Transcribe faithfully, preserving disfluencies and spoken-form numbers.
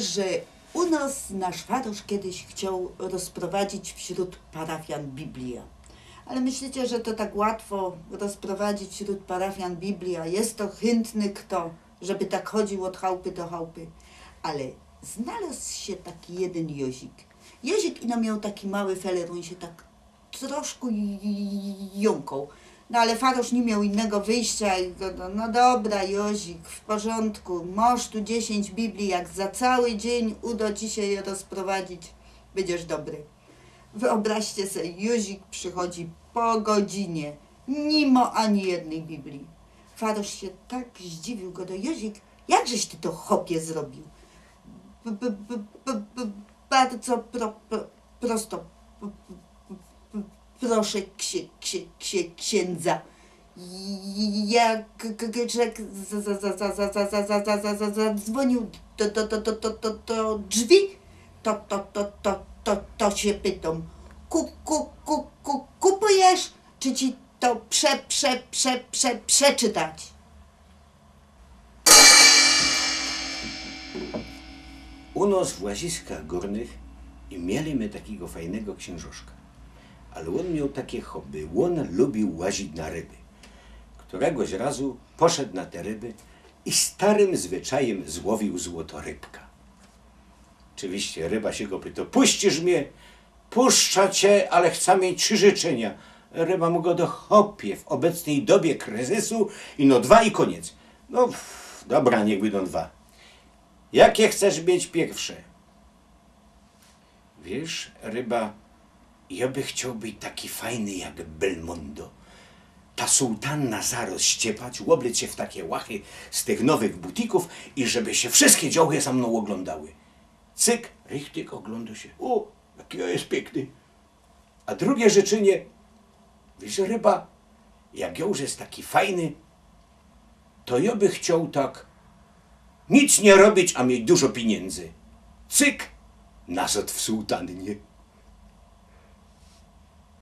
że u nos nasz farosz kejś chcioł rozprowadzić wśrōd parafian Bibliã. Ale myślicie, że to tak łatwo rozprowadzić wśrōd parafian Bibliã? Je to chyntny kto, żeby tak chodzioł ôd chałpy do chałpy. Ale znalŏz sie taki jedyn Jōzik. Jōzik ino mioł taki mały feler, ôn sie tak troszku j-, j-, j-, jąkoł. No ale farosz niy mioł innego wyjścia i gŏdŏ: „No dobra, Jōzik, w porzōndku, mosz tu dziesiyńć Biblij, jak za cały dziyń udo ci sie je rozprowadzić, bydziesz dobry”. Wyobraźcie se, Jōzik przichodzi po godzinie, niy mo ani jednyj Biblij. Farosz sie tak zdziwiył, gŏdŏ: „Jōzik, jakżeś ty to, chopie, zrobiōł?” „B-, b-, b-, b-, b-, bardzo pro-, pro-, prosto, p-, p-, p-, proszę księ-, księ-, księ-, księdza. Ja g-, g-, g-, rzekł, z-, z-, z-, z-, z-, z-, z-, z-, z-, z-, zadzwonił do, do, do, do, do, do, do drzwi, to, to, to, to, to, to się pytōm, ku-, ku-, ku-, ku-, kupujesz, czy ci to prze-, prze-, prze-, prze-, przeczytać?” U nos w Łaziskach Gōrnych i mieli my takigo fajnego ksiynżoszka. Ale ôn mioł takie hobby, ôn lubiōł łazić na ryby. Któregoś razu poszoł na te ryby i starym zwyczajym złowiōł złotorybka. Oczywiście ryba sie go pytŏ: „Puścisz mie?” „Puszczã cie, ale chcã mieć trzi życzynia”. Ryba mu gŏdŏ: „Chopie, w ôbecnyj dobie kryzysu ino dwa i kōniec”. „No, pff, dobra, niych bydōm dwa. Jakie chcesz mieć piyrwsze?” „Wiysz, ryba, jŏ bych chcioł być taki fajny jak Belmondo. Ta sułtanna zarŏz ściepać, ôblec sie w takie łachy z tych nowych butikōw i żeby sie wszyjske dziołchy za mnōm ôglōndały”. Cyk, richtig, ôglōndŏ sie. „Ô, jaki jŏ je piykny”. „A drugie życzynie?” „Wiysz, ryba, jak jŏ już je taki fajny, to jŏ bych chcioł tak nic niy robić, a mieć dużo piniyndzy”. Cyk, nazŏd w sułtannie.